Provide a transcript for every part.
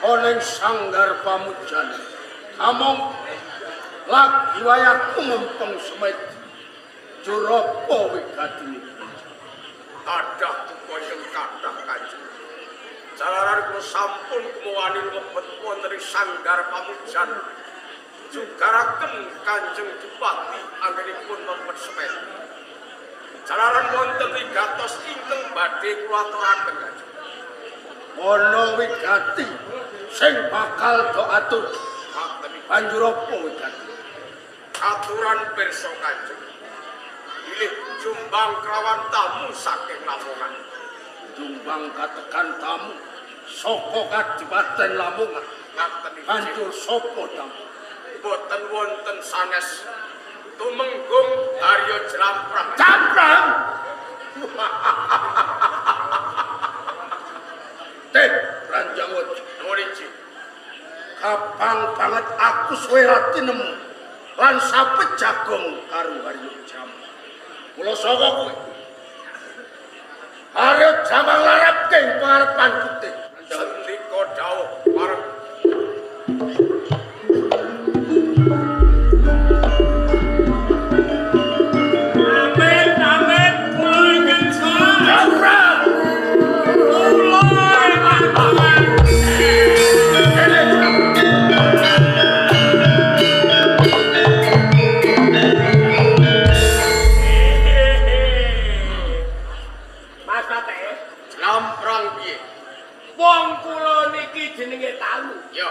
Ana ing sanggar pamujan. Kamong lagi wayahku mempeng semedi. Jurapa wigatine? Kathah duka ingkang kathah Kanjeng. Jalaran kula sampun kumawani mlebet wonten ing sanggar pamujan. Jugaraken Kanjeng Dipati anggenipun mempet semedi. Jalaran wonten wigatos ingkang badhe kula aturaken Kanjeng. Ana wigati sing bakal do atur. Banjur apa wigati? Aturan pirsa Kanjeng. Bilih Jombang krawan tamu saking Lamongan. Jombang katekan tamu saka Kadipaten Lamongan. Ngaten. Banjur sapa tamu? Boten wonten sanes Tumenggung Haryo Jlamprang. Jamprang. Teh Ranjangwati. Nuwun injih. Kapang banget aku suwe ra tinemu lan sapet jagung karo Haryo Jamang. Kula saka kowe. Haryo Jamang larapke ing pangarepan putih. Sendika dawuh marang Amin amin kula ingkang saha. Jamprang. Kula ingkang Kene Jamprang. Mas Pate, Jlamprang piye? Wong kula niki jenenge tamu. Ya,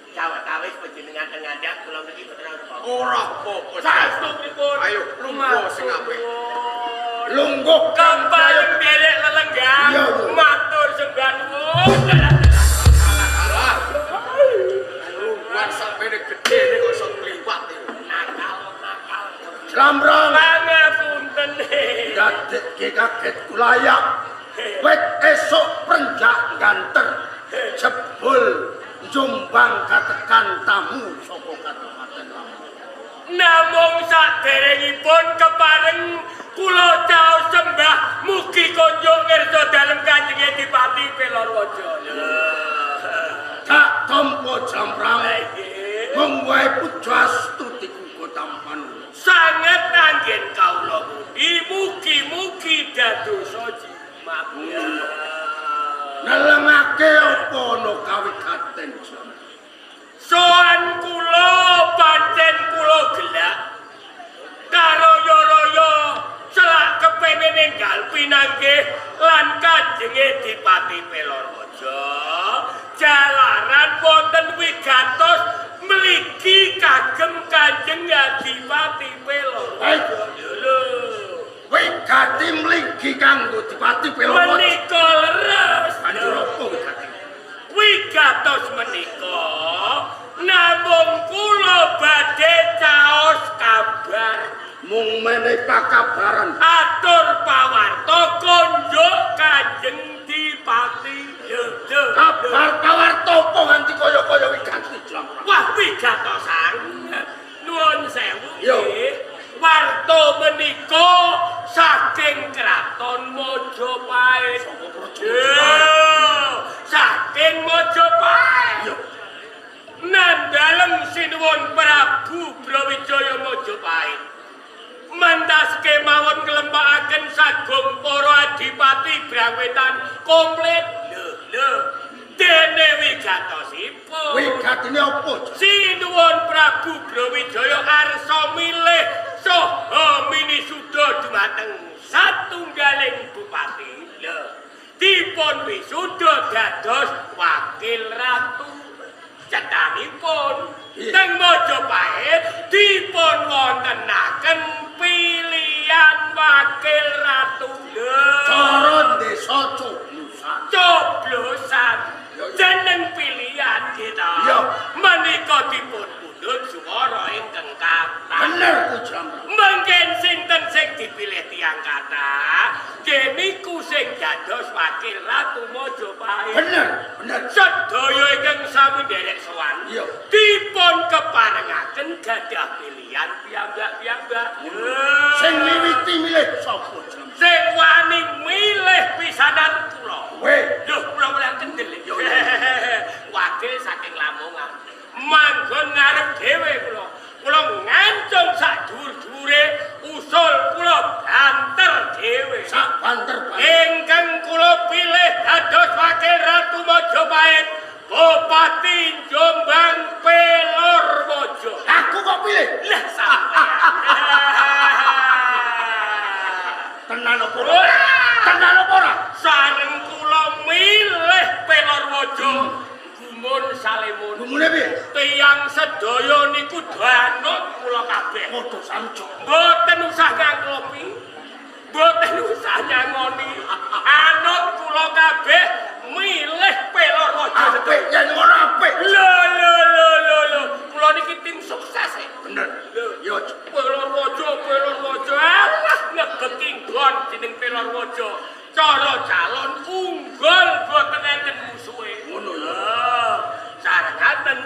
Sawetawis panjenengan teng ngandhap kula niki boten apa-apa. Ora apa-apa. Saestu pripun? Ayo lungguh sing apik. Lungguh Kampanye nderek lelenggah. Iya, iya. Matur sembah nuwun. Alah. Lungguhan sakmene gedhe kok iso kliwat iki. Nakal nakal. Jlamprang. Pangapunten. Dadekke kaget kulayak. Wit esuk prenjak ganter. Jebul Jombang katekan tamu saka Kadipaten Lamongan. Namung saderengipun kepareng kula caos sembah mugi konjuk ngersa dalem Kanjeng Adipati Pelorwaja. Tak tampa Jamprang. Mung wae puja astuti uga tampan. Sanget anggen kawula pundi mugi-mugi dadosa jimat. Nelengake apa ana kawigaten Jamprang? Sowan kula pancen kula gelak karaya-raya selak kepengin enggal pinanggih lan Kanjeng Adipati Pelorwaja jalaran wonten wigatos mligi kagem Kanjeng Adipati Pelorwaja. Lho, Wigati mligi kanggo Dipati Pelorwaja. Menika leres. Banjur apa wigati? Wigatos menika namung kula badhe caos kabar. Mung menehi pakabaran. Atur pawarta konjuk Kanjeng Dipati. Lho, Kabar pawarta apa nganti kaya-kaya wigati Jamprang? Wah, wigatos sanget. Nuwun sewu Yo. nggih. Warta menika saking Kraton Majapahit. Yo, saking Majapahit. Yo. Nandalem sinuwun Prabu Brawijaya Majapahit. Mentas kemawon nglempakaken sagung para adipati Brawetan komplit. Lho, lho. Dene wigatosipun. Wigatine apa? Sinuwun Prabu Brawijaya arsa milih saha minisuda dumateng satunggaling bupati. Lho, dipun wisuda dados wakil ratu. Cethanipun teng Majapahit dipun wontenaken pilihan wakil ratu. Lho, Cara desa coblosan. Coblosan jeneng pilihan kita. Menika dipun pundhut swara ingkang kathah. Bener ku Jamprang. Mungkin sinten sing dipilih tiyang kathah, nggih niku sing dados wakil ratu Majapahit. Bener, bener. Sedaya ingkang sami nderek sowan. Iya. Dipun keparengaken gadah pilihan piyambak-piyambak. Sing miwiti milih sapa Jamprang? Sing wani milih pisanan kula. Kowe. Lho, kula ora kendel. Wakil Bupati Jombang Pelorwojo. Aku kok pilih? Lah sampean. Tenan apa ora? Tenan apa ora? Sareng kula milih Pelorwojo. Gumun salemun. Gumune piye? Tiyang sedaya niku danut kula kabeh. Padha sarujuk. Mboten usah nganglopi. Mboten usah nyangoni. Anut kula kabeh milih Pelorwojo. Apik yen ngono apik. Lho lho lho lho lho. Kula niki tim sukses e. Bener. Lho, Pelorwojo, Pelorwojo. Alah ngebeki nggon jeneng Pelorwojo. Cara calon unggul boten enten musuhe. Ngono ya. Sarengaten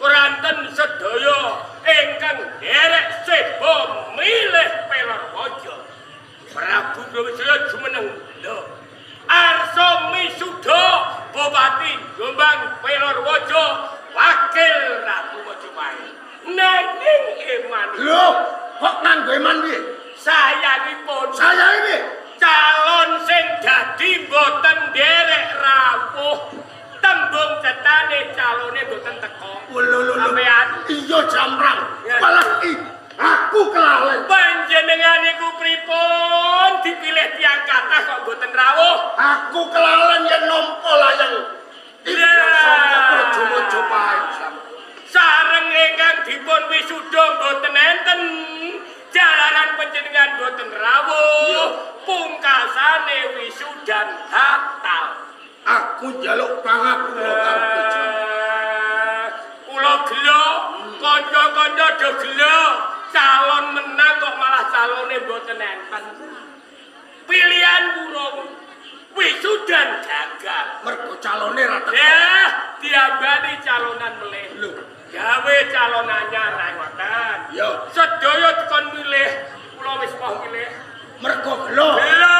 kuranten sedaya ingkang nderek seba milih Pelorwojo. Prabu Brawijaya jumeneng. Lho. Arsa misuda Bupati Jombang Pelorwojo wakil Ratu Majapahit. Nanging eman. Lho, kok nganggo eman piye? Sayangipun. Sayange piye? Calon sing dadi mboten nderek rawuh. Tembung cetane calone mboten teko. Lho lho lho. Sampean iya jamrang. Malah aku kelalen. Panjenengan niku pripun dipilih tiyang kathah kok mboten rawuh? Aku kelalen yen nampa layang. Saka Praja Majapahit. Sareng ingkang dipun wisuda mboten enten. Jalaran panjenengan mboten rawuh. Pungkasane wisudan batal. Aku njaluk pangapura karo Praja. Kula gelo, kanca-kanca do gelo. Calon menang kok malah calone mboten enten. Pilihan burung wisudan gagal. Mergo calone ra teko. Ya, diambani calonan melih. Lho, gawe calon anyar ra ngoten. Ya. Sedaya dikon milih, kula wis moh milih. Mergo gelo. Gelo,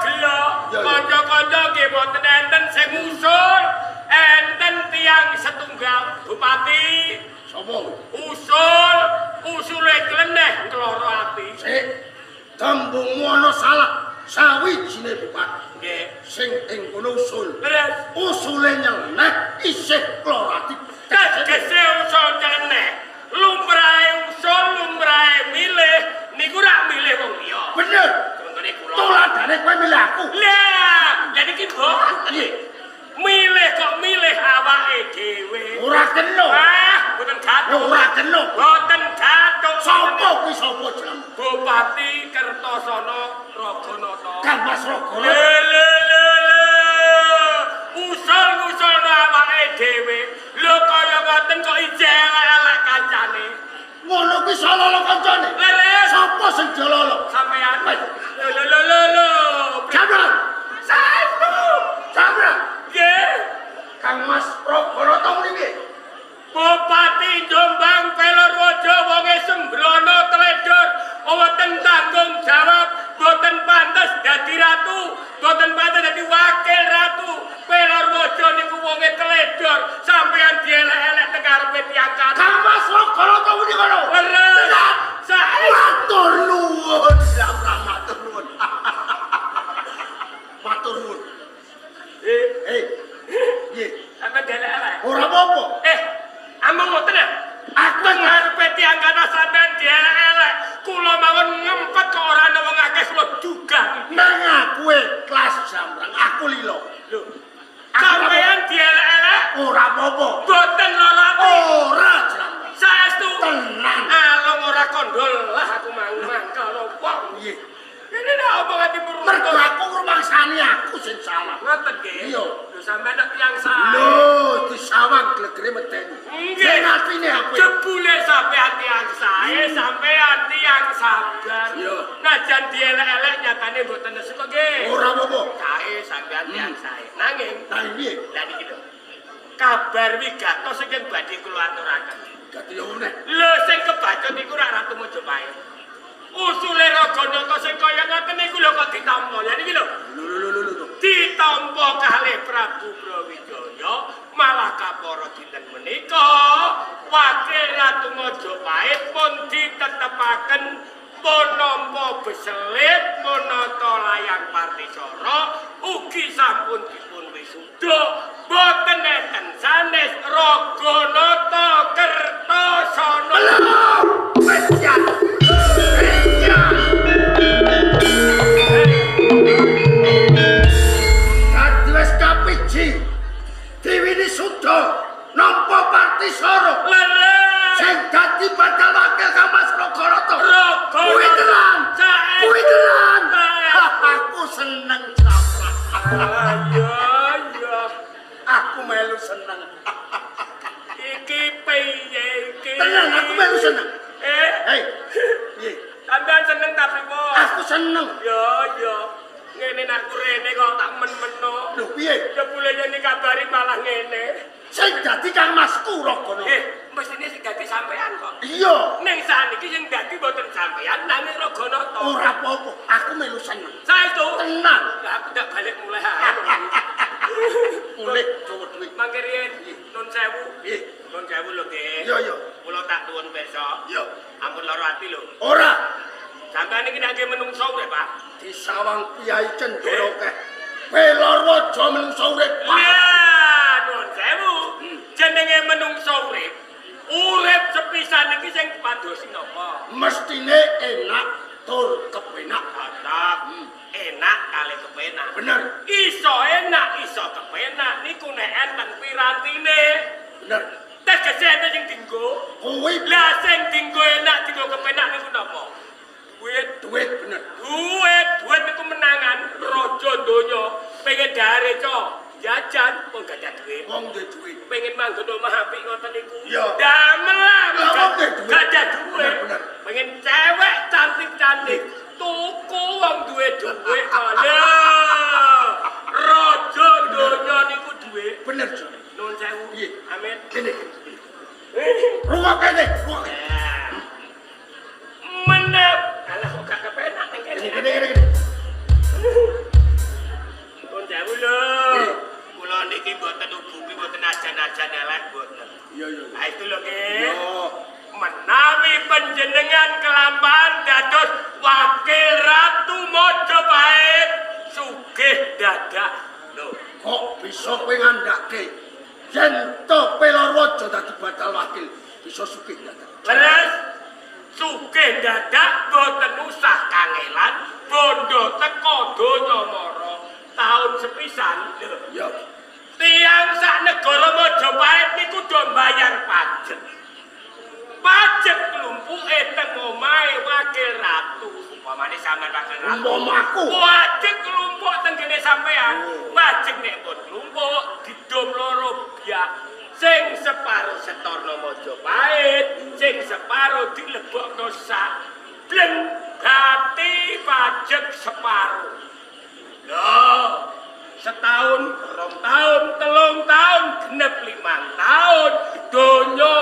gelo. Kanca-kanca nggih mboten enten sing usul, enten tiyang setunggal bupati. Sapa? Usul, usule kleneh ngloro ati. Sik, tembungmu ana salah. Sawijine bupati. Nggih. Sing ing kono usul. Leres. Usule nyeleneh isih kloro ati. Tegese usul nyeleneh. Lumrahe usul, lumrahe milih niku rak milih wong liya. Bener. Contone kula. Tuladane kowe milih aku. Lah, lha niki mboten. Piye? Milih kok milih awake dhewe. Ora kena. Ah, mboten gathuk. Ora kena. Mboten gathuk. Sapa kuwi sapa jeneng? Bupati Kertosono Raganata. Kang Mas Raganata. Le le le le. Usul-usulno awake dhewe. Lho kaya ngoten kok ijek elek kancane. Ngono kuwi salala kancane. Leres. Sapa sing jololo? Sampeyan. Lho lho lho lho lho. Jamrang. Saestu. Jamrang. Nggih. Kang Mas Raganata muni piye? Bupati Jombang Pelorwojo wonge sembrono teledor, mboten tanggung jawab, mboten pantes dadi ratu, mboten pantes dadi wakil ratu. Pelorwojo niku wonge teledor, sampeyan dielek-elek teng ngarepe tiyang kathah. Kang Mas Raganata muni ngono. Leres. Saestu. Matur nuwun, Jamrang, matur nuwun. Matur nuwun. Eh, piye? Sampeyan dielek-elek. Ora apa-apa. Amung ngoten ya? Aku ngarepe tiyang kathah sampeyan dielek-elek. Kula mawon ngempet kok ora ana wong akeh kula duga. Nang aku ikhlas Jamrang, aku lilo. Lho. Sampeyan dielek-elek ora apa-apa. Mboten lara ati. Ora Jamrang. Saestu. Tenang. Alung ora kondol lah aku mang mangkel wong. Piye? Ini nek omongane murung. Mergo aku ngrumangsani aku sing salah. Ngoten nggih. Iya. Lho sampeyan nek tiyang sae. Lho, disawang glegere medeni. Nggih. Sing atine apik. Jebule sampeyan tiyang sae, sampeyan tiyang sabar. Iya. Najan dielek-elek nyatane mboten nesu kok nggih. Ora apa-apa. Sae sampeyan tiyang sae. Nanging, Nanging piye? Lah niki lho. Kabar wigatos ingkang badhe kula aturaken. Dadi yo meneh. Lho sing kebacut niku rak Ratu Majapahit. Usule Raganata sing kaya ngoten niku lho kok ditampa. Lah niki lho. Lho lho lho lho. Ditampa kalih Prabu Brawijaya, malah kapara dinten menika wakil Ratu Majapahit pun ditetepaken pun nampa beselit menata layang Partisara ugi sampun dipun wisuda boten enten sanes Parti Soro. Leres. Sing dadi bakal wakil Kang Mas Raganata. Raganata. Kuwi tenan. Saestu. Kuwi tenan. Saestu. Aku seneng Jlamprang. Iya, iya. Aku melu seneng. Iki piye iki? Tenan aku melu seneng. Eh, Hei. Piye? Sampeyan seneng ta pripun? Aku seneng. Ya, ya. Ngene nek aku rene kok tak men-meno. Lho piye? Jebule yen dikabari malah ngene. Sing dadi Kang Masku Raganata. Eh, mestine sing dadi sampean kok. Iya. Ning saniki sing dadi mboten sampean nanging Raganata. Ora apa-apa, aku melu seneng. Saestu. Tenan. Lah aku ndak balik mulih ae. Mulih dawa duit. Mangke riyen nun sewu. Piye? Nun sewu lho, Nggih. Iya, iya. Kula tak tuwun pirsa. Iya. Ampun lara ati lho. Ora. Sampeyan iki nek nggih menungso urip, Pak. Disawang Piyai Cendana keh. Pelorwaja menungso urip. Lah, nuwun sewu. Jenenge menungso urip. Urip sepisan iki sing padosi napa? Mestine enak tur kepenak. Cocok. Enak kali kepenak. Bener, Iso enak, iso kepenak niku nek enten pirantine. bener. Tegese enten sing dinggo. Kuwi Lah sing dinggo enak, dinggo kepenak niku napa? Duit. duit bener. Duit, duit niku menangan raja donya. Pengen dahare co, jajan wong gak ada duit. Wong duwe duit. Pengen manggon omah apik ngoten niku. Iya. Damel lah Lah, wong duwe duit. gak ada duit. Bener, bener. Pengen cewek cantik-cantik, tuku wong duwe duit kok. Lah, raja donya niku duit. Bener, Jo. Nuwun sewu. Iya. Amin. Kene. Rungokke kene, rungokke. Menep. Alah kok gak kepenak ning Kene kene. kene kene. kene. Nuwun sewu lho. Iya. Kula niki mboten ubuki mboten ajan-ajan elek mboten. Iya, iya. Lah itu lho nggih. Yo. Menawi panjenengan kelampahan dados wakil ratu Majapahit sugih dadak. Lho, Kok bisa kowe ngandhake yen to Pelorwaja dadi bakal wakil bisa sugih dadak. leres sugih dadak boten usah kangelan bondo teko donya mara taun sepisan. Lho, Iya. tiyang sak negara Majapahit niku do mbayar pajak. Pajak klumpuke teng omahe wakil ratu. Upamane sampean wakil ratu. Umpama aku. Wajib klumpuk teng kene sampean. Wajib nek pun klumpuk didom loro biak. Sing separo setorno Majapahit, sing separo dilebokno sak bleng gati pajak separo. Lho, setahun, 2 tahun, 3 tahun, genep 5 tahun, donya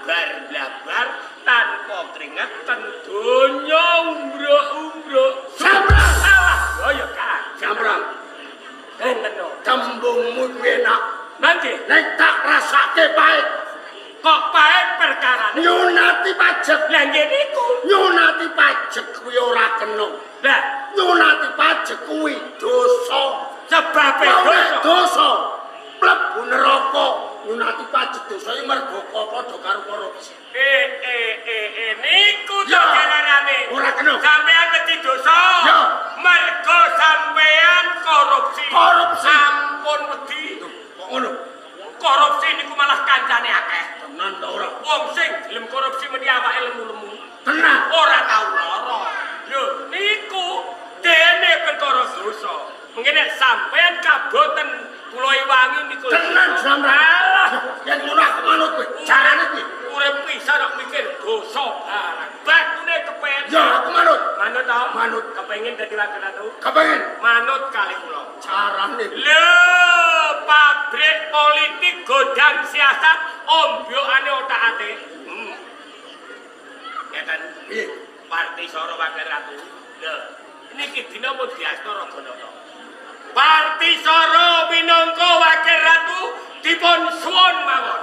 blabar-blabar tanpa keringetan, donya umbruk-umbruk. Samprang. Alah, oh ya kan. Samprang. Ngene no. Tembungmu kuwi enak. Mangke, Nek tak rasake pahit, kok pahit perkarane. nyunati pajak. Lah nggih niku. Nyunati pajak kuwi ora kena. Lah, Nyunati pajak kuwi dosa. sebabe Wong nek dosa. dosa mlebu neraka. Nyunati pajak dosa iki mergo padha karo korupsi. Eh eh eh eh niku to Ya. jalarane. Ora kena. Sampean wedi dosa. Ya. Mergo sampean korupsi. Korupsi. Sampun wedi. Lho, kok ngono? Korupsi niku malah kancane akeh. Tenan ta ora? Wong sing gelem korupsi meni awake lemu-lemu. Tenan. Ora tau lara. Lho, niku dene perkara dosa. Mungkin nek sampean kaboten kula iwangi niku. Tenan sampean. Alah, Yen ngono aku manut kowe. Carane piye? Urip pisan kok mikir dosa barang. Bakune kepengen. Ya aku manut. Manut to? Manut. Kepengin dadi wakil ratu? Kepengin Manut kali kula. carane. Lho, pabrik politik godang siasat ombyokane otak-atik. Ngeten. Piye? Parti Soro Wakil Ratu. Lho, niki dina mun diasta Raganata. Parti Soro minangka Wakil Ratu dipun suwun mawon.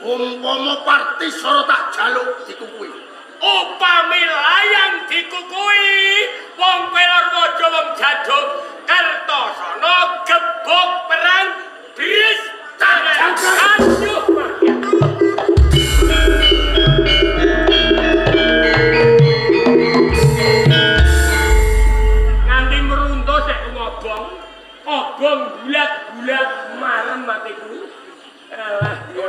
Umpama Parti Soro tak jaluk dikukui. Upami layang dikukui, wong Pelorwaja wong Jaduk Kertosana gebok perang bris Tak jangkar. Aduh, Maria. Nganti meruntuh sek ngobong, obong bulat-bulat marem atiku. Alah, ya.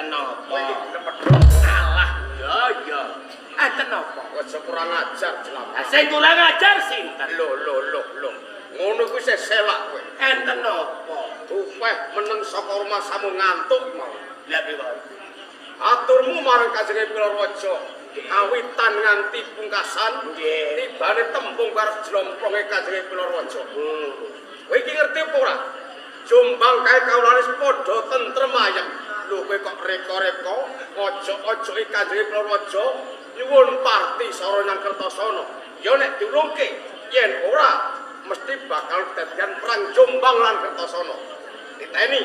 Enten napa? Kowe iki gelem medhok. Alah, ya ya. Enten napa? Aja kurang ajar Jlamprang. Lah sing kurang ajar sinten? Lho lho lho lho. Ngono kuwi isih selak kowe. Enten napa? Upeh meneng saka rumasamu ngantuk mau. Lah pripun? Aturmu marang Kanjeng Pilaraja kawitan nganti pungkasan nggih. Tibane tembung karo jlompronge Kanjeng Pilaraja. Kowe iki ngerti apa ora? Jombang kae kawulane padha tentrem ayem. Lho kowe kok reka-reka ojok-ojoki Kanjeng Pilaraja nyuwun parti sara nang Kertasana. Ya nek diurungke yen ora mesti bakal kedadian perang Jombang lan Kertasana. Titeni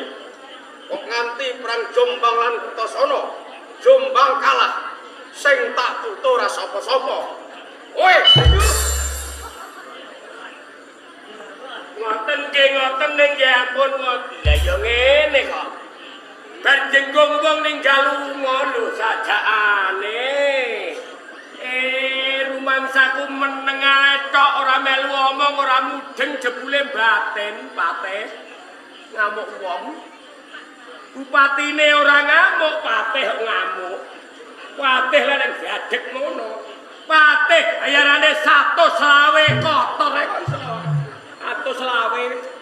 kok nganti perang Jombang lan Kertasana, Jombang kalah. Sing tak tutur ora sapa-sapa. Kowe ngoten nggih ngoten ning ya ampun ngoten. Lah ya ngene kok. Bar jenggung wong ninggal lunga lho sajakane. Rumangsaku meneng ae tok ora melu omong ora mudeng jebule batin patih ngamuk wong. Bupatine ora ngamuk, patih ngamuk. Patih lah nang jadeg ngono. Patih bayarane 125 kotor e kok iso. 125.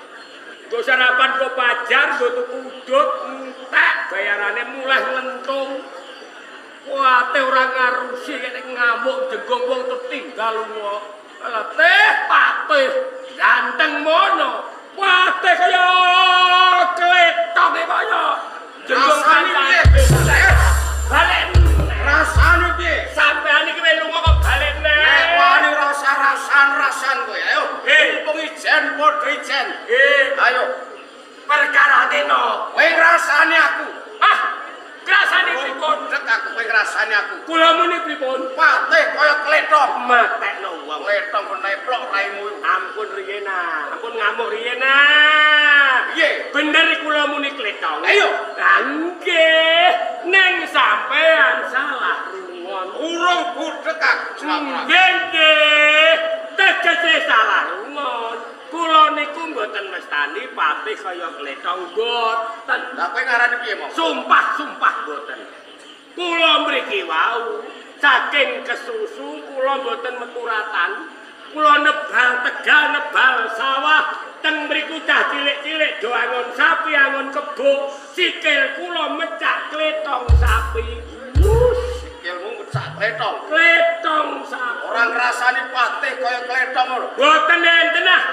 Nggo sarapan kok pajar, nggo tuku udut, entek bayarane mulih nglentung. Patih ora ngarusi nek ngamuk jenggung wong tertinggal lunga. Letih patih ganteng mono. Patih kaya kletong e kaya jenggung rasane piye? Balik rasane piye? Sampean iki wis lunga kok balik neh. Nek wani rasa rasan-rasan kowe ayo. Mumpung ijen padha ijen. Ayo. Perkarane no. Kowe ngrasani aku. Ah, ngrasani pripun? Dek aku kowe ngrasani aku. Kula muni pripun? Patih kaya kletong. Matekno wong. Kletong kok neplok raimu. Ampun riyen ah. Ampun ngamuk riyen ah. Piye? Bener kula muni kletong. Ayo. Lah nggih, neng sampean salah rungon. Urung budhek aku Jlamprang. Nggih nggih. Tegese salah rungon. Kula niku mboten mestani patih kaya kletong mboten. Lah kowe ngarani piye mau? Sumpah-sumpah mboten. Kula mriki wau saking kesusu kula mboten meturatan. Kula nebal tegal nebal sawah teng mriku cah cilik-cilik do angon sapi angon kebo sikil kula mecak kletong sapi. Wus, Sikilmu mecak kletong. Kletong sapi. Ora ngrasani patih kaya kletong ngono. Mboten enten ah.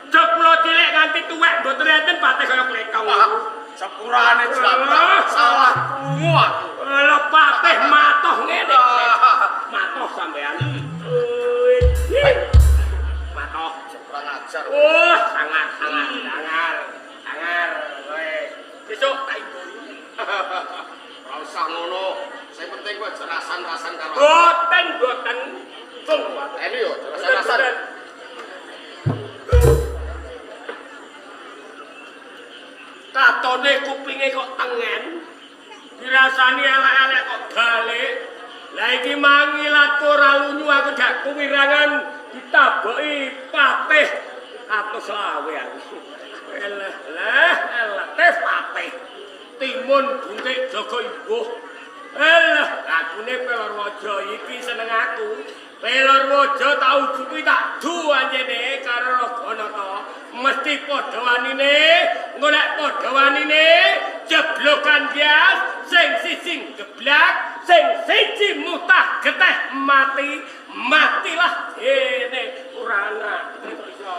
Jok kula cilik nganti tuwek mboten enten patih kaya kletong. Sepurane Jlamprang salah krungu aku. Lha patih matoh ngene. Matoh sampean. Matoh kurang ajar. Oh, sangar sangar sangar. Sangar kowe. Besok tak iburi. Ora usah ngono. Sing penting kowe aja rasan-rasan karo aku. Boten boten. Sung Mateni yo rasan-rasan. Katone kupinge kok tengen. Dirasani elek-elek kok balik. Lah iki mangilatku ora lunyu aku dak kuwirangan ditaboki patih 125 aku. Eleh leh eleh teh patih. Timun bungkik jaga imbuh. Eleh lagune Pelorwaja iki seneng aku. Pelorwaja tak ujuki tak du anjene karo Raganata. Mesti padha wanine, engko nek padha wanine jeblokan bias sing siji geblak, sing siji mutah geteh mati, matilah dene ora ana kok iso.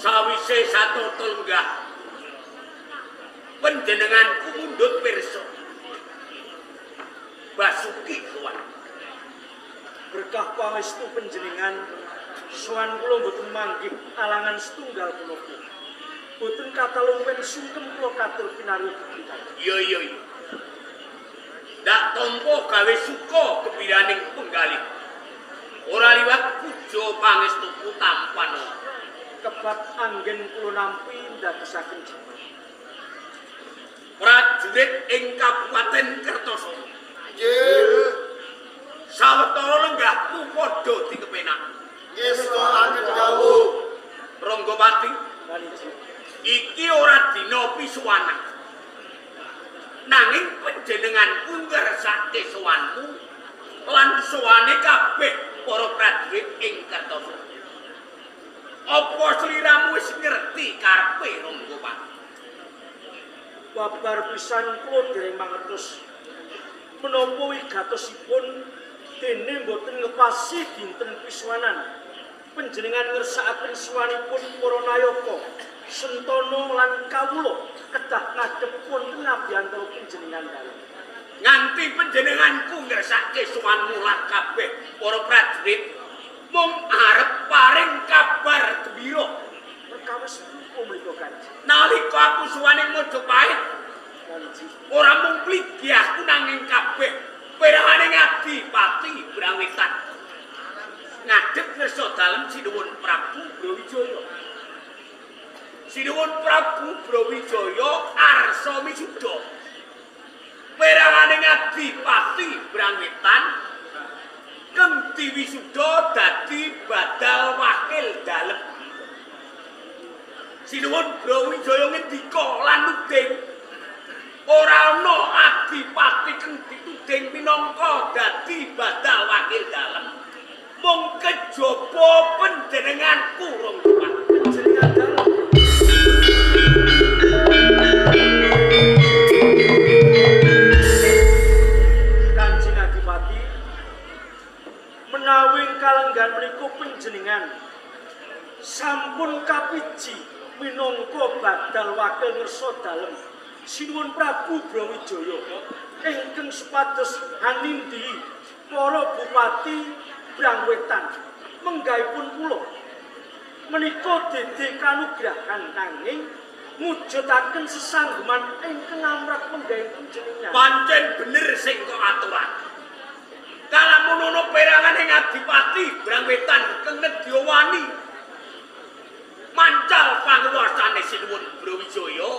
Sawise satu lenggah panjenenganku mundhut pirsa Basuki sowan berkah pangestu panjenengan sowan kula mboten manggih alangan setunggal punapa boten katalungwen sungkem kula katur pinaryo kepitan. Iya iya iya ndak tampa gawe suka gembiraning penggalih. Ora liwat puja pangestuku tampan. Kebab anggen kula nampi ndadosaken jimat. Prajurit ing Kabupaten Kertosono. Nggih. Sawetara lenggahmu padha dikepenak. Ngestokaken dawuh. Ranggapati, iki ora dina pisuwanan. Nanging panjenenganku ngersake sowanmu lan sowane kabeh para prajurit ing Kertosono. Apa sliramu wis ngerti karepe Ranggapati? Babar pisan kula dereng mangertos menapa wigatosipun dene mboten ngepasi dinten pisuwanan. Panjenengan ngersakaken sowanipun para nayaka Sentana lan kawula kedah ngadhep wonten abiyantara panjenengan dalem. Nganti panjenenganku ngersake sowanmu lan kabeh para prajurit mung arep paring kabar gembira. Perkawis menapa menika Kanjeng? Nalika aku sowan ing Majapahit, ora mung mligi aku nanging kabeh perangane Adipati Brangwetan ngadhep ngersa dalem Sinuwun Prabu Brawijaya. Sinuwun Prabu Brawijaya arsa misuda. Perangane Adipati Brangwetan keng diwisuda dadi badal wakil dalem. Sinuwun Brawijaya ngendika lan nuding ora ana adipati keng dituding minangka dadi badal wakil dalem mung kejaba panjenenganku Ranggapati. Panjenengan dalem. Kanjeng Adipati, menawi kalenggan menika panjenengan sampun kapiji minangka badal wakil ngersa dalem Sinuwun Prabu Brawijaya ingkang supados hanindhi para bupati Brangwetan menggahipun kula menika dede kanugrahan nanging mujudaken sesanggeman ingkang amrat menggahi panjenengan. Pancen bener sing kok aturake. Kalamun ana perangan ing Adipati Brangwetan keng nedya wani mancal panguwasane Sinuwun Brawijaya,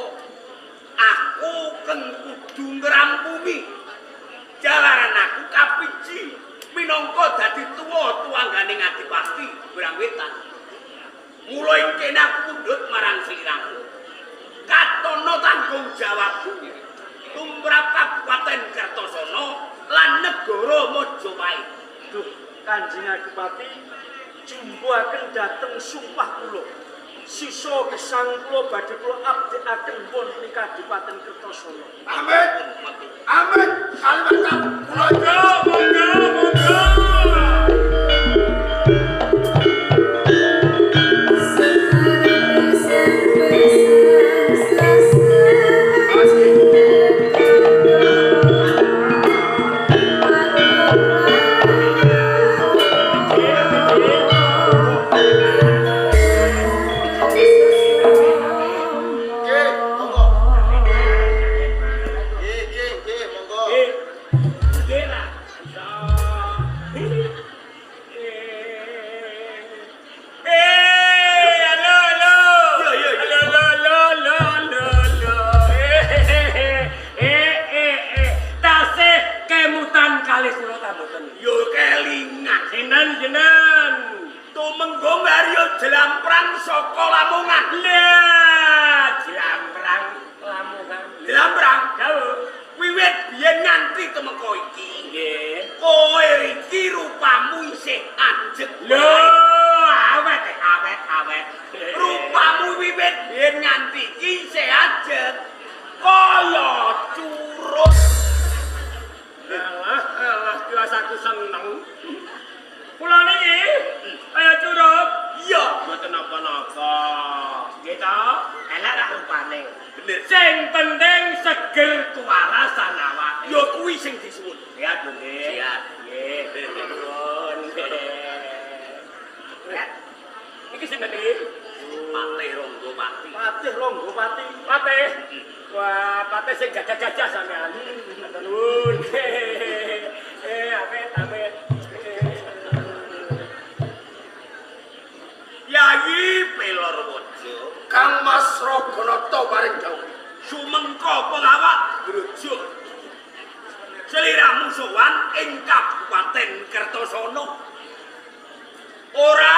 aku keng kudu ngrampumi. Jalaran aku kapiji minangka dadi tuwa tuwanggane Adipati Brangwetan. Mula ing kene aku mundhut marang sliramu. Katono tanggung jawabku tumrap Kabupaten Kertosono lan negara Majapahit. Duh, Kanjeng Adipati, jumbuhaken dhateng sumpah kula. Sisa gesang kula badhe kula abdekaken wonten ing Kadipaten Kertosono. Amin. Amin. Kalimat kula monggo monggo. Ora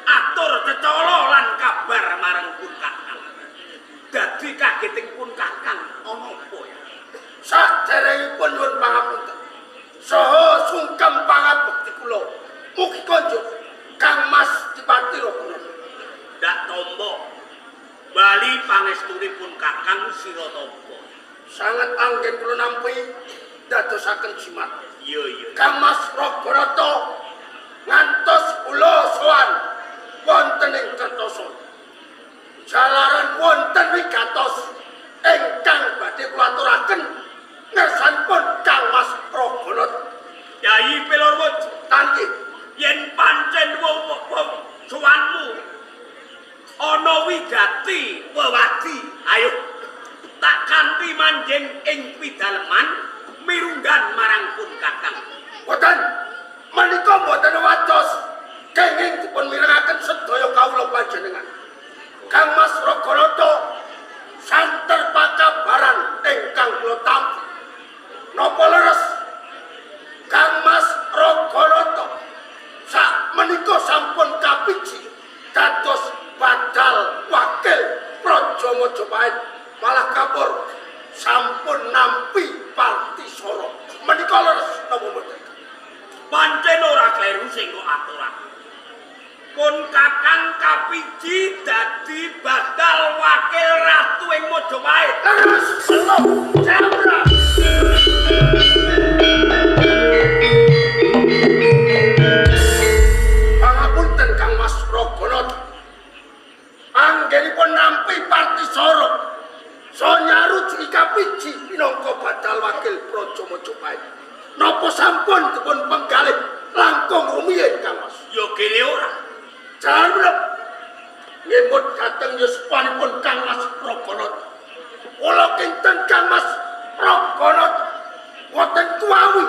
atur cecala lan kabar marang pun kakang. Dadi kageting pun kakang ana apa ya? Saderengipun nyuwun pangapunten. Saha sungkem pangabekti kula. Mugi konjuk Kang Mas Dipati Raghunatha. Ndak tampa. Bali pangestunipun kakang sira tampa. Sanget anggen kula nampi dadosaken jimat. Iya iya. Kang Mas Raghunatha ngantos kula sowan wonten ing Kertosana. Jalaran wonten wigatos ingkang badhe kula aturaken ngersanipun Kang Mas Raghunatha. Yayi Pelorwaja, Tangki yen pancen wong sowanmu ana wigati wewadi, ayo tak kanthi manjing ing pidaleman mirunggan marang pun kakang. Boten menika boten wados kenging dipun mirengaken sedaya kawula panjenengan. Kang Mas Raghunatha santer pakabaran ingkang kula tampi. Napa leres Kang Mas Raghunatha sak menika sampun kapiji dados badal wakil Praja Majapahit malah kapur sampun nampi Partisara. Menika leres napa mboten? Pancen ora kleru sing kok aturake. Pun kakang kapiji dadi badal wakil ratu ing Majapahit. Leres selok jabra. Pangapunten Kang Mas Raghunatha. Anggenipun nampi Partisara sonya rujuki kapiji minangka badal wakil Praja Majapahit. Napa sampun dipun penggalih langkung rumiyin Kang Mas? Ya kene ora. Jalan menep ngemut dhateng yuswanipun Kang Mas Raghunatha. Kula kinten Kang Mas Raghunatha boten kuwawi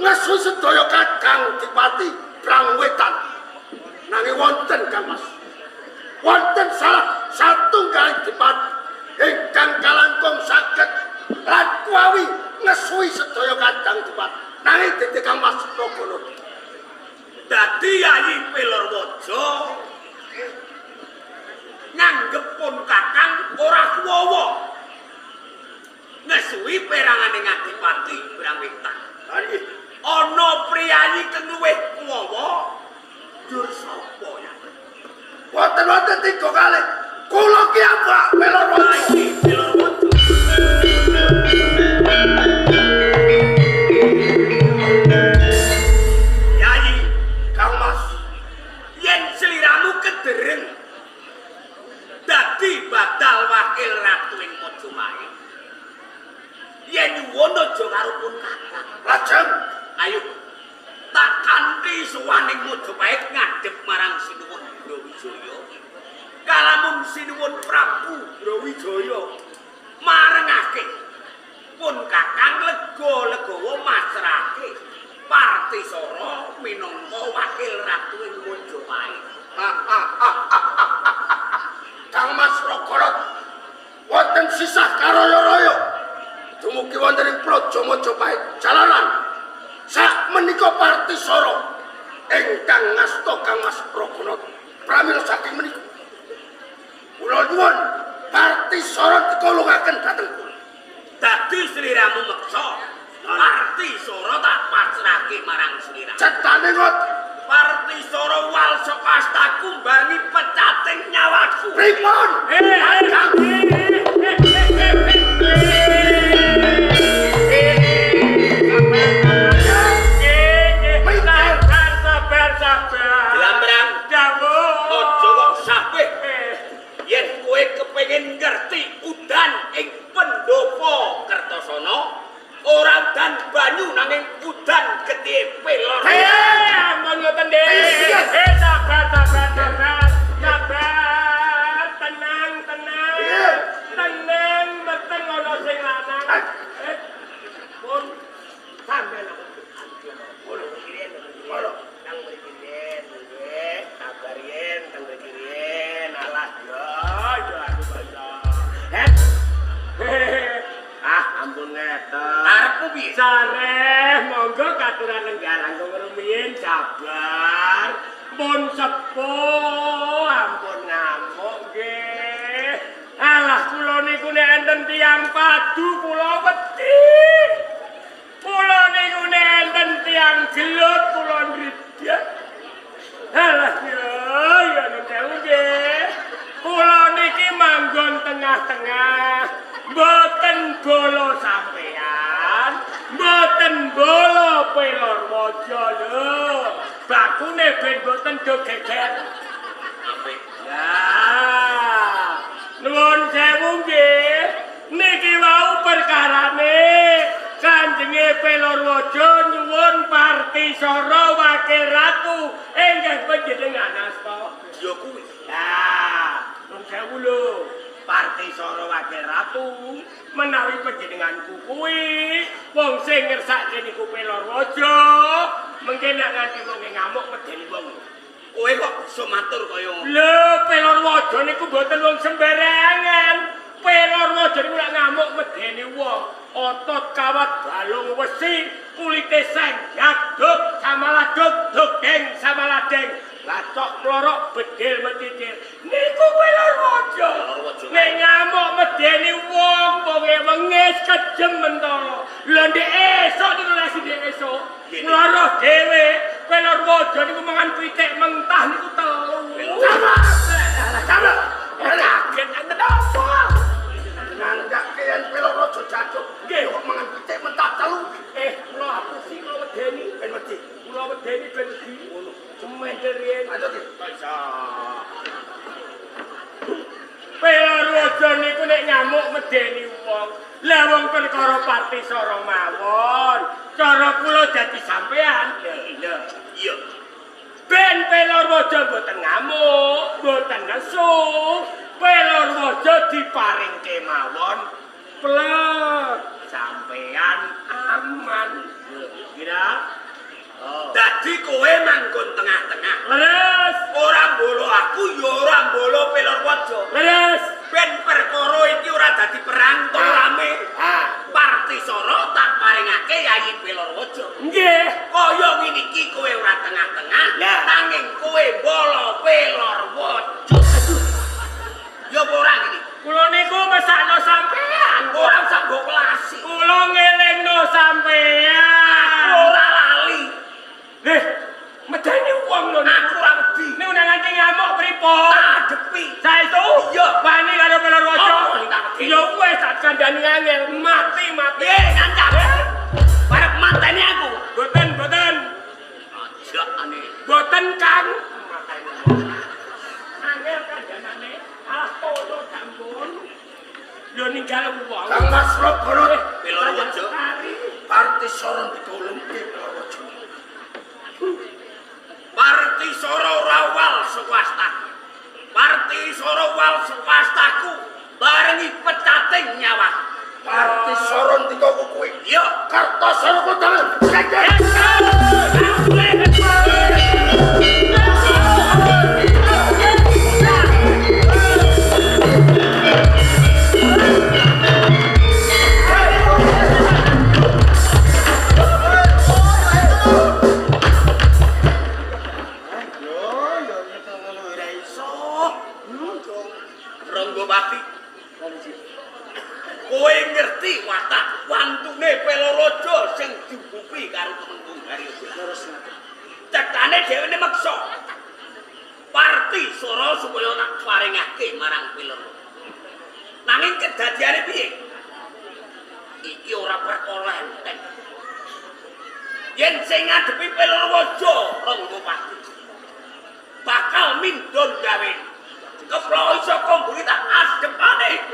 ngesu sedaya kadang dipati Brangwetan. Nanging wonten Kang Mas, wonten salah satunggaling dipati ingkang kalangkung saged lan kuwawi ngesuwi sedaya kadang dipati. Nanging dadi Kang Mas Raghunatha. Dadi Yayi Pelorwaja nganggep pun kakang ora kuwawa ngesuwi perangane Adipati Brangwetan. Ana priyayi kang luwih kuwawa njur sapa ya? Wonten-wonten tiga kali kula ki apa Pelorwaja. Iki Pelorwaja. Yayi Kang Mas, yen sliramu kedereng dadi badal wakil ratu ing Majapahit, yen nyuwun aja karo pun kakang. Lajeng Ayo tak kanthi sowan ing Majapahit ngadhep marang Sinuwun Brawijaya. Kalamun Sinuwun Prabu Brawijaya marengake pun kakang lega-legawa masrahke Partisara minangka wakil ratu ing Majapahit. Kang Mas Raghunatha wonten sisah karaya-raya dumugi wonten ing Praja Majapahit jalaran sak menika Partisara ingkang ngasta Kang Mas Raghunatha. Pramila saking menika kula nyuwun Partisara dikolongaken dhateng kula. Dadi sliramu meksa Partisara tak pasrahke marang sliramu. Cetane ngoten. Partisara wal saka astaku mbangi pecating nyawaku. Pripun? Sabar, sabar. Jlambrang, Dawuh. aja kok sapih. Yen kowe kepengin ngerti udan ing pendopo Kertosana, ora udan banyu nanging udan getih pelor. Ampun ngoten, Dik. Sabar, sabar, sabar. Sabar, tenang, tenang. Tenang, meteng ana sing lanang. Pun sampeyan aku. Nang mriki yen, nggih. Sabar yen, nang mriki yen. Alah, yo, yo aku basa. Ah, ampun ngeten. Arepmu piye? Sareh, monggo katuran lenggah langkung rumiyin, sabar. Pun sepuh ampun ngamuk nggih. Alah kula niku nek enten tiyang padu kula wedi. Kula niku nek enten tiyang gelut kula ndredeg. Alah ya ya nuwun nggih. Kula niki manggon tengah-tengah. Mboten bolo sampean, mboten bolo Pelorwaja lho. Bakune ben mboten do geger. Apik. Ya. Nuwun sewu nggih. Niki wau perkarane Kanjenge Pelorwaja nyuwun Partisara wakil ratu ingkang panjenengan asta. Ya kuwi. Lah, nuwun sewu lho. Partisara wakil ratu menawi panjenenganku kuwi wong sing ngersake niku Pelorwaja mengke nek nganti wong ngamuk medeni wong. Kowe kok iso matur kaya ngono? Lho, Pelorwaja niku mboten wong sembarangan. Pelorwaja niku nek ngamuk medeni wong, otot kawat balung wesi, kulite seng yaduk samaladuk dogeng samaladeng. Lacok mlorok bedil mecicil. Niku Pelorwaja. Nek ngamuk medeni wong, wonge wengis kejem mentala. Lha ndek esuk niku lasi ndek esuk. Mloroh dhewe Pelorwaja niku mangan pitik mentah niku telu. Sama. Sama. Kaget enten apa? Nandhake yen Pelorwaja jatuh. Nggih. Kok mangan pitik mentah telu. Kula apusi kula wedeni. Ben wedi. Kula wedeni ben wedi. Ngono. Cementer yen. Ayo ki. Iso. Pelorwaja niku nek ngamuk medeni wong. Lah wong perkara Partisara mawon. Cara kula dadi sampean. Lho. Iya. Ben Pelorwaja mboten ngamuk, mboten nesu. Pelorwaja diparing kemawon. Plek sampean aman. Kira. Oh. Dadi kowe manggon tengah-tengah. Leres. Ora mbolo aku ya ora mbolo Pelorwaja. Leres. Ben perkara iki ora dadi perang to rame. Partisara tak paringake Yayi Pelorwaja. Nggih. Kaya ngene iki kowe ora tengah-tengah, nanging kowe mbolo Pelorwaja. Ya apa ora ngene? Kula niku mesakno sampean. Ora usah mbok kelasi. Kula ngelingno sampean. Aku ora lali. Leh, medeni wong lho. Aku ora wedi. Niku nek nganti ngamuk pripun? Tak adepi. Saestu? Iya. Wani karo Pelorwaja. Oh, tak wedi. Ya wis tak kandhani angel, mati-mati. Piye ngancam? Arep mateni aku. Boten, boten. Aja ane. Boten, Kang. Angel kandhanane. Alah toyo sampun. Lho ninggal wong. Kang Mas Rogono Pelorwaja. Partisara ditulungke Pelorwaja. Partisara ora wal swastaku. Partisara wal swastaku barengi pecating nyawa. Partisara ndika kuwi. Iya, Kartasana kutane. Ranggapati. Kowe ngerti watak wantune Pelorwaja sing dibupi karo Tumenggung Haryo. Cetane dhewene meksa Partisara supaya tak paringake marang Pelorwaja. Nanging kedadiane piye? Iki ora perkara enteng. Yen sing ngadepi Pelorwaja Ranggapati bakal mindon gawe. Keplok iso komburi tak adepane